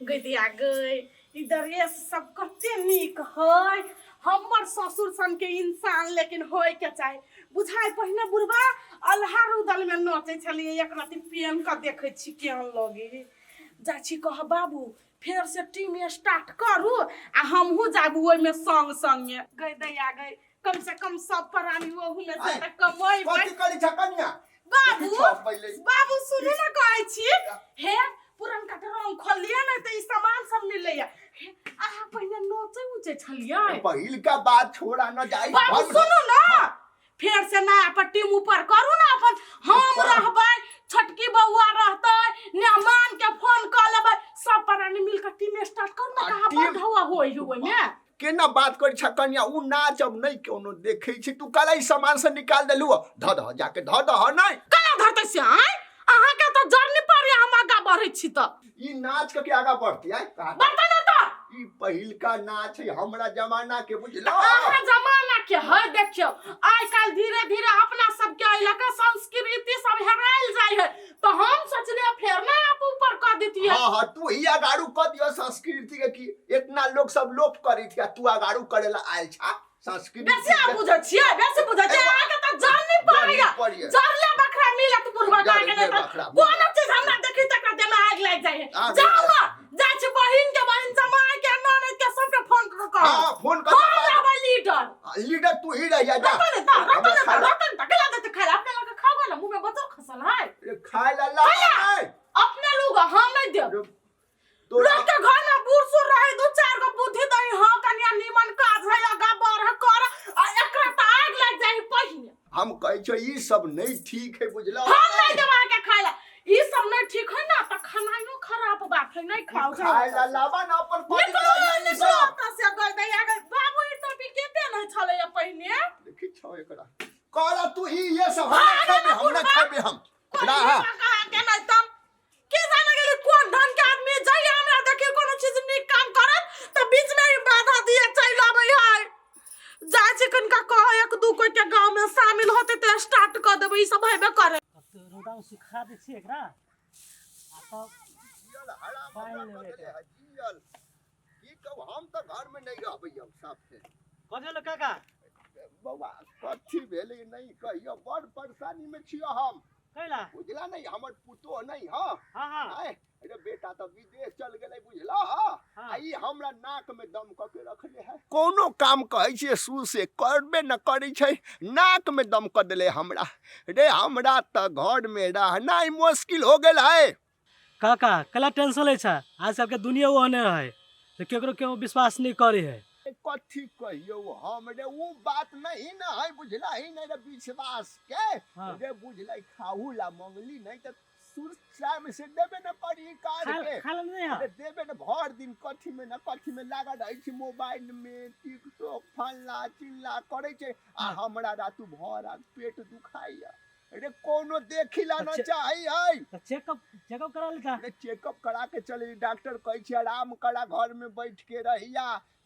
गैदिया गई ई ड्रेस सब कते नीक है। हमर ससुर सन के इंसान लेकिन होय के चाही। बुझाय पहिने बुढ़बा अल्हा रुदल में नचै छलियै, एक रति पेन के देखै छी केहन लगे। जाइ छी कह बाबू फेर से टीम स्टार्ट करू आ हमहूँ जाबू ओहिमे संग संगे। गई दैया गई, कम से कम सब प्राणी ओहू में से तऽ कमेबै। कथी करै छ कनिया? बाबू देखी छप पहिले। बाबू सुनू ने, कहै छी हे पुरनका के रंग खोललियै ने तऽ ई सामान सब मिलैया। हे अहाँ पहिने नोचै उचै छलियै? पहिलका बात छोड़ा न जाई। बाबू सुनू ने, फेर से नया पर टीम ऊपर करू ने अपन। हम रहबै, छोटकी बौआ रहतै, मेहमान के फोन कऽ लेबै, सब प्राणी मिल के टीम स्टार्ट करू ने। आ कहाँ टीम- बड़ ढौआ होय है ओहिमे। केना बात करै छ कनिया? उ नाच अब नहीं कोनो देखै छै। तू काला ई सामान से निकाल देलू, ध दह जाके ध दह। नहीं कला धरतै से आय अहाँ के तऽ जर नहीं पड़े, हम आगा बढ़ै छी तऽ ई नाच के आगा बढ़ती आय कहाँ? बढ़तै ने तऽ ई पहिलका नाच है हमरा जमाना के, बुझलो? अहाँ जमाना के है। देखियौ आइ काल्हि धीरे धीरे अपना सबके एहि लऽ कऽ संस्कृति सब हेरायल जाइ है, तऽ हम सोचलियै फेर ने आप ऊपर कऽ दितियै। हाँ हाँ, तू ही अगाड़ू कर दियो संस्कृति के। की इतना लोग सब लोप करी थी, तू अगाड़ू करेला आयल छा संस्कृति बेसी अहाँ बुझै छियै, बेसी बुझै छियै। अहाँके तऽ जर नहि जर पड़ैया। नहि पड़ैया। जरले बकरा मिलत बुढ़वा जरले के नहि तऽ बकरा मिलत। कोनो चीज हमरा देखी तकरा देहमे आगि लागि जाइ है। आगि जाउ लागि ने, जाइ छी बहिन के, बहिन जमाई के, ननद के, सबके फोन कऽ कऽ। हाँ, फोन कर। हम रहबै लीडर। लीडर तू ही रहिया, जा। रतन ता, रतन हमरा ता, खाय ला- रतन ता, केला देते खाय ला? अपने लगे खाओगे ना, मुंह में बचल खसल है। अरे, खाय ला ला। खाय ला। नहीं। अपने लोग हम नहीं देब। तोरा लोग के घर में बूढ़ सूढ़ रहे, दू चार गो बुद्धि दही, हाँ कनिया नीमन काज है, आगा बढ़ कर, आ एकरा तऽ आगि लागि जाइ है पहिने। हम कहै छो ई सब नहीं ठीक है, बुझलो? हम नहीं देब अहाँके खाय ला। ई सब नहीं ठीक है ना तऽ खानाइयो खराब बात है, नहीं खाओ। खाय ला लावा ना अपन पानी निकलो ला ई निकलो सब। ओतऽ से। गई दैया गई, बाबू ई टोपी के पेन्है छलैया पहिने? देखी छो एकरा, कहला तू ही ये सब हम ना खेबे, हम ना खेबे हम कोई ना। हाँ। कहा के नहीं तम के जाने गेली कोन ढंग के आदमी। जइया हमरा देखी कोनो चीज नीक काम करत तऽ बीच में ही बाधा दिए चलि आबै है। जाइ छी कनिका कह एक दू कोई के गांव में शामिल होते तऽ स्टार्ट कऽ देबै। ई सब हेबे करे। रौदा में सुखा दै छियै एकरा आ तब जियल हराम पानि हमरा लेबै कऽ देले है, जियल। की कहू, हम तऽ घर में नहीं रहबै अब साफे। कथी भेलो काका? बौआ, कथी भेलै नहीं कहियो, बड़ परेशानी में छियो हम। कैला? बुझला नहीं, हमर पुतोह नहीं हँ? हाँ हाँ। आय, अरे बेटा तऽ विदेश चल गेलै, बुझला? हँ। हाँ। आ ई हमरा नाक में दम कऽ के रखले है। कोनो काम कहै छियै शुरू से करबे न करै छै, नाक में दम कऽ देले हमरा। रे हमरा तऽ घर में रहनाइ मुश्किल हो गेल है। काका, कैला टेंशन लै छै? आजकल के दुनिया ओहने है तऽ केकरो केओ विश्वास नहीं करे है। कथी कहियौ हम रे, उ बात नहीं न है, बुझला ही नहीं रे विश्वास के। हाँ। रे बुझलै, खाहू ला मंगली नहीं तऽ सुर टाइम से देबे न करी कार खाय के। खाय ला नहीं है? अरे देबे न, भर दिन कथी में न कथी में लागल रहै छै, मोबाइल में टिकटॉक फल्ला चिल्ला करै छै आ हाँ। हमरा रातू भर रात पेट दुखाइया। अरे कोनो देखिला न अच्छा। चाही है। तऽ चेकअप चेकअप करा लेता। अरे चेकअप करा के चली, डॉक्टर कहै छै आराम करा, घर में बैठ के रहिया,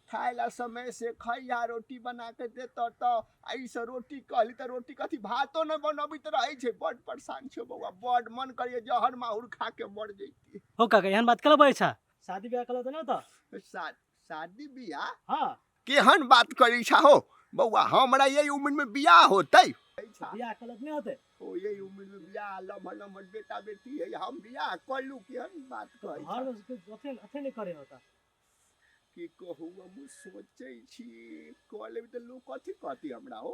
खाय ला समय से खैया, रोटी बना के देतऽ तऽ एहिसँ रोटी कहली तऽ रोटी कथी भातो न बनबैत रहै छै। बड परेशान छियौ बौआ, बड मन करैया जहर माहुर खा के मर जैती। हो काका, एहन बात कैला बजै छ? शादी बियाह कला तऽ नहीं तऽ शादी बियाह? हाँ। केहन बात करै छा हो बौआ, हमरा यही उम्र में बियाह होतै? बियाह कला तऽ नहीं होतै? ओ यही उम्र में बियाह, लम्हर लम्हर बेटा बेटी है, हम बियाह कर लू? केहन बात कहै छा? घर में अथे अथे नहीं करे होता। की कहू, हम सोचै छी कऽ लेबै तऽ लोक कथी कहती हमरा हो?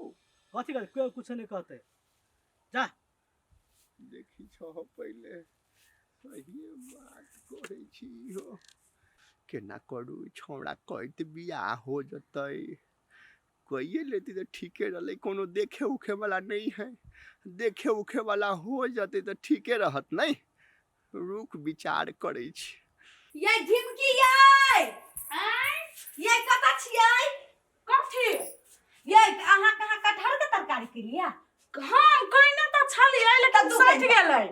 कथी कहते? केओ कुछ नहीं कहते, जा। देखी छह, पहिले सहिए बात कहै छी हो, केना करू? छौड़ा कहैत बियाह हो जतै, कहिए लेती तऽ ठीके रहलै। कोनो देखे उखे वाला नहीं है, देखे उखे वाला हो जतै तऽ ठीके रहत। नहीं, रुक, विचार करै छी। ये झिमकी यै। आँय? ये कतऽ छियै? कथी? ये अहाँ कहाँ कटहर के तरकारी केलियै? हम कहिने तऽ छलियै, लेकिन कद्दू सटि कहिने। गेलै।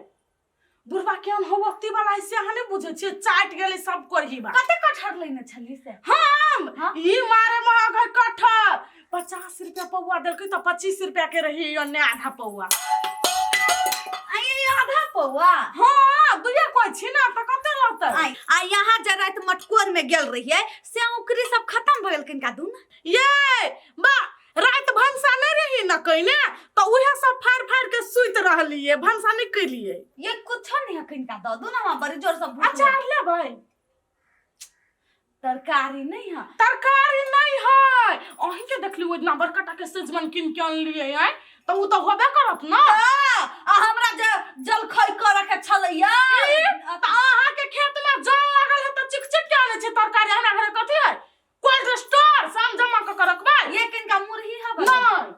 बुढ़बा केहन हवक्ती वाला है से अहाँ नहि बुझै छियै, चाटि गेलै सब कोरही बा। कते कटहर लेने छलियै से? हम हाँ? ई मारे महग है कटहर, 50 रुपया पौआ देलकै तऽ 25 रुपया के रही अन्ने आधा पौआ। आ ये आधा पौआ? हाँ, दुइये कोइ छी ने तऽ कते रहतै। आइ आ यहाँ जे राति में गेल रहियै से औकरी सब खत्म भऽ गेल किनका दून। ये बा रात भनसा नहीं रही न कइने तो उहे सब फाड़ फाड़ के सुति रहलिए, भनसा नहीं कइलिए। ये कुछो नहीं है किनका दऽ दू ना, हमरा बड़ी जोर से भूख अचार लागल। लेबै? तरकारी नहीं है। तरकारी नहीं है। अहीं के देखली ओहि दिना बड़का के सजमन कीन के अनलिए है तो उ तो होबे करत ना। आ हमरा जे जलखै करे के छलैया। त अहाँ के खेत में जल लागल है त चिक चिक के आनै छै तरकारी। हमरा घरे कथी है? कोल्ड स्टोर से हम जमा क के रखबै। ये किनका मुरही है? नहीं।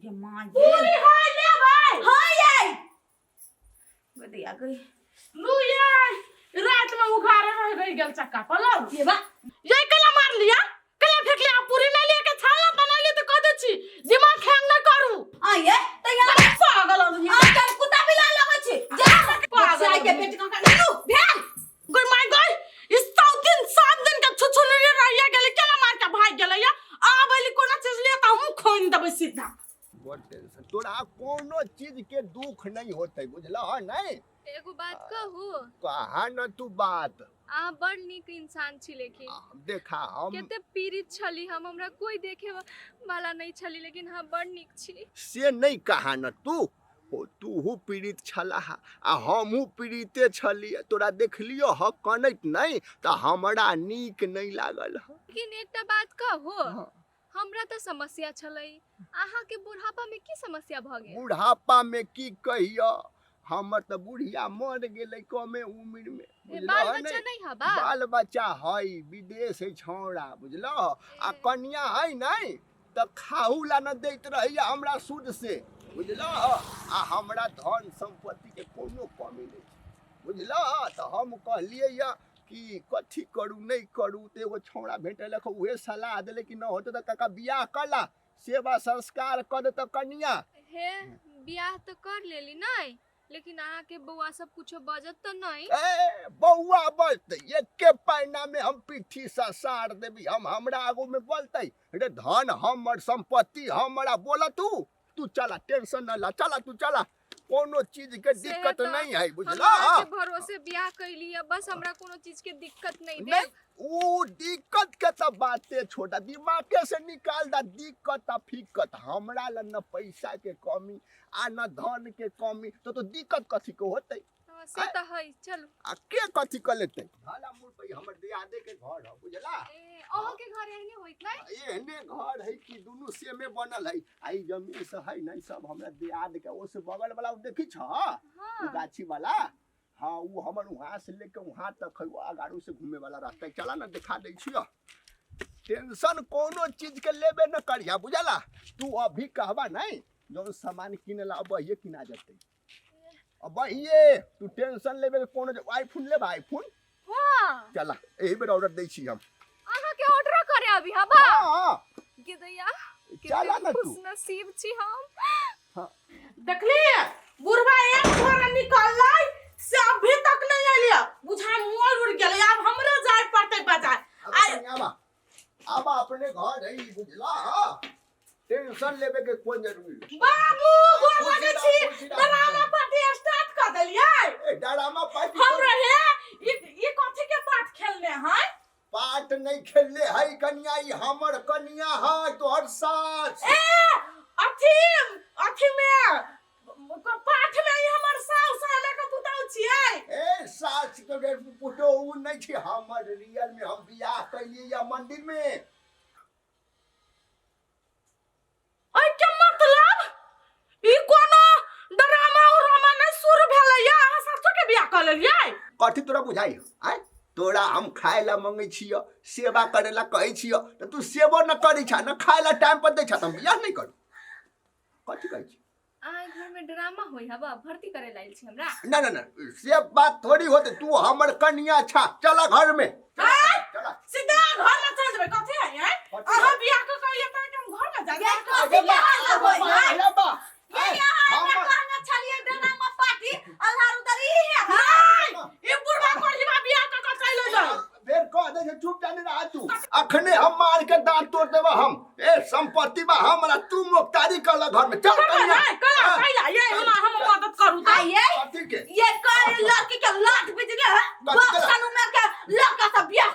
ये मां ये पूरी है, लेबै? हां ये गदिया गई। लू ये रात में उघारे रह गई गेल चक्का पर लू। ये बा ये केला मार लिया, केला फेंक लिया, पूरी नहीं लिया के छाला बना लिया तो कह दे छी दिमाग हैंग नहीं करू। आ ये त यहाँ पागल आदमी। आ चल कुत्ता बिला लगै छी जा। पागल बच्चा के आदमी। पेट का लू भेल। गई my गई इस 7 दिन 7 दिन के छुछुनरी रहिया गेलै, केना मार के भाग गेलै या आब अइली कोनो चीज लिया त हमहूँ खोइन देबै सीधा। बड़ टेंशन तोरा, कोनो चीज के दुख नहीं होते, बुझलह नहीं? एगो बात कहू? कहा न तू बात। अहाँ बड़ नीक इंसान छी लेकिन देखा हम कते पीड़ित छली हम, हमरा कोई देखे वाला नहीं छली, लेकिन अहाँ बड़ नीक छी। से नहीं कहा न तू ओ, तूहू पीड़ित छलाह आ हमहूँ पीड़िते छलियै। तोरा देखलियो ह कनैत नहीं तऽ हमरा नीक नहीं लागल ह। लेकिन एकटा बात कहू? हाँ। हमरा तऽ समस्या छलै, अहाँके बुढ़ापा में की समस्या भऽ गेल? बुढ़ापा में की कहियो, हमर तऽ बुढ़िया मर गेलै कमे उम्र में। ए, बुझलह बाल बच्चा नहीं? नहीं हबा? बाल बच्चा है, विदेश है छौड़ा, बुझलह? आ कन्या है नहीं तऽ खाहू ला न दैत रहैया हमरा सूद से, बुझलह? आ हमरा धन संपत्ति के कोनो कमी नहीं छै, बुझलह? तऽ हम कहलियै या कि कथी करू नहीं करू, तऽ एगो छौड़ा भेटलक, उहे सलाह देलै कि न होतै तऽ काका बियाह कला, सेवा संस्कार कऽ देतऽ कन्या। हे, बियाह तऽ कर लेली नहीं, लेकिन अहाँके बौआ सब कुछो बजत तऽ नहीं? ए बौआ बजतै, एके पैना में हम पिट्ठी ससार देबी हम। हमरा आगू में बोलतै? रे, धन हमर, संपत्ति हमरा, बोला तू। तू चला, टेंशन न ला, चला तू चला, कोनो चीज के से दिक्कत तऽ नहीं है, हम बुझला? अहाँके भरोसे बियाह कैली है, बस हमरा कोनो चीज के दिक्कत नहीं नहीं देब। ऊ दिक्कत के तो बाते छोटा, दिमागे से निकाल दा दिक्कत आ फिक्कत। हमरा ला न पैसा के कमी आ न धन के कमी, तो दिक्कत कथी के होतै? हाँ, से तऽ है, चलू। आ के कथी कर लेतै? भला मुड़ पे हमर दियादे के घर है, बुझला? ए, अहाँके घर एहने होइत नहीं? एहने घर है कि दुनू सेमे बनल है। आ ई जमीन से है नहीं, सब हमरा दियाद के। ओसे बगल वाला उ देखी छ उ हाँ। गाछी वाला, हाँ, उ हमर वहां से लेके वहां तक है। वो अगाड़ू से घूमे वाला रास्ता है। चला ना, दिखा दै छियो। टेंशन कोनो चीज के लेबे न करिया, बुझला? तू अभी कहबा नहीं जौन सामान किने ला, अब ये किना जतै, अब ये तू टेंशन लेबे के कोनो। आईफोन लेबा? आईफोन? हाँ। चला, एही बेर ऑर्डर दै छी हम। अहाँके ऑर्डर करे अभी हबा? हाँ। गिदैया। चला ना तू। खुश नसीब छी हम। देखली, बुढ़वा एक घोड़ा निकललै से अभी तक नहीं एलियै, बुझा मोर उड़ गेलै। आब हमरे जाय पड़तै बाजार। अब आबा आबा, अपने घर है, बुझला? हाँ, टेंशन लेबे के कोन जरूरी नहीं। बाबू, गोर लगै छी। खुशी रह, खुशी रह। ड्रामा पार्टी स्टार्ट कर देलियै। ए, ड्रामा पार्टी हम रहे ई कथी के पार्ट खेलने हैं? पार्ट नहीं खेलले है कन्या, ई हमर कन्या है, तोहर सास। ए, अथी अथी में पाठ में ई हमर साउस हमरा के पुतहु छियै। ए, सास के रे पुतोहु नहीं छी हमर, रियल में हम बियाह कैलियै या मंदिर में। एहि के मतलब ई कोनो ड्रामा उरामा नहि शुरू भेलै या अहाँ सासो के बियाह कऽ लेलियै? कथी तोरा बुझाइ आय? तोरा हम खाए ला मंगै छियो, सेवा करे ला कहै छियो, तऽ तू सेवो न करै छा, न खाए ला टाइम पर दै छा, तऽ हम बियाह नहीं करू? कथी कहै छी? अहाँ घर में ड्रामा होई हबा? भर्ती करे लायल छी हमरा? ना ना ना, से बात थोड़ी होते। तू हमर कन्या छा, चला घर में, चला, चला। सीधा घर में चल जेबै? कथी है आय? कथी? अहाँ बियाह कऽ कहिए तऽ हम घर में जा ये कथी के हल्ला होई है? बा, ये यहाँ हमरा हमर- कहने छलियै ड्रामा पार्टी अल्लाह रुदर ई है, हाँ? ई बुढ़वा कोढ़िबा बियाह कऽ कऽ चलि एलै। फेर कह दे छै, चुप जाने रहा तू, अखने हम मार के दांत तोड़ देबा हम। ए, संपत्ति बा हमरा, तू मुख्तारी कर घर में, चल कन्या। नहीं, कला हाँ, कैला ये हम हम मदद करू आ तऽ। ये कथी के? ये कर लड़की के लात बिजले है। कथी के? बक्सन उमेर के लड़का से बियाह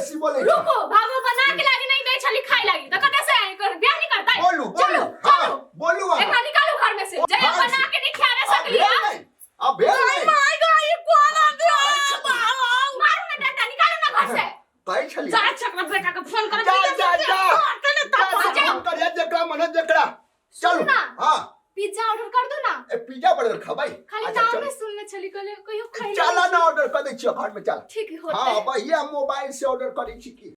बेसी बोले छ। रुको, भागो बना के लागी नहीं दे छली खाए लागी त कते से एकर बियाह नहीं करतै। बोलू बोलू। चलू, हाँ, चलू। बोलू अहाँ। एकरा निकालू घर में से। जय हाँ, बना के नहीं खियावे अब सकली। भेल नहीं, अब भेल नहीं। माय गो, ई कोन आदमी? मारू ना डंडा, निकालू ना घर से। कहै छलियै। जा छकरा बेटा के फोन कर। जा, जा, जा। करते ने जा, तब। जा, फोन करिया जेकरा मन है जेकरा। चलू। ना। हाँ। पिज्जा ऑर्डर कर दो ना। ए, पिज्जा बर्गर खबै? खाली अच्छा, नाम चल। में सुनले छली, कहले कहियो खैले चल नहीं। ना, ऑर्डर कर दै छियो घर में, चल। ठीक होते। हाँ, भैया मोबाइल से ऑर्डर करै छी की।